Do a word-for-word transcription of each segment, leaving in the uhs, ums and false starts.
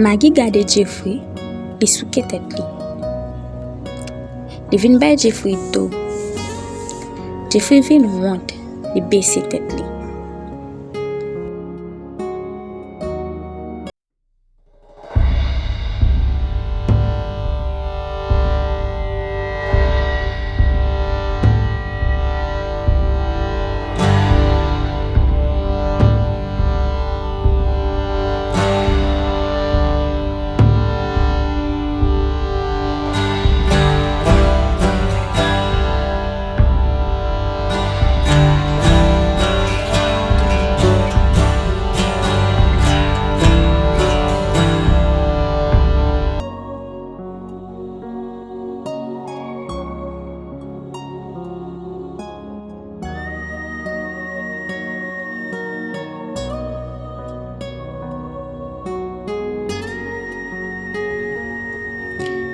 Maggie gade Jeffrey, li souke tèt li. Li vin bay Jeffrey do. Jeffrey vin wont, li bese tèt li.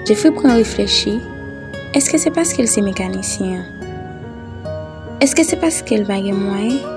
Jeffrey pran reflechi. Èske se paske l se mekanisyen an? Èske se paske l pa gen mwayen?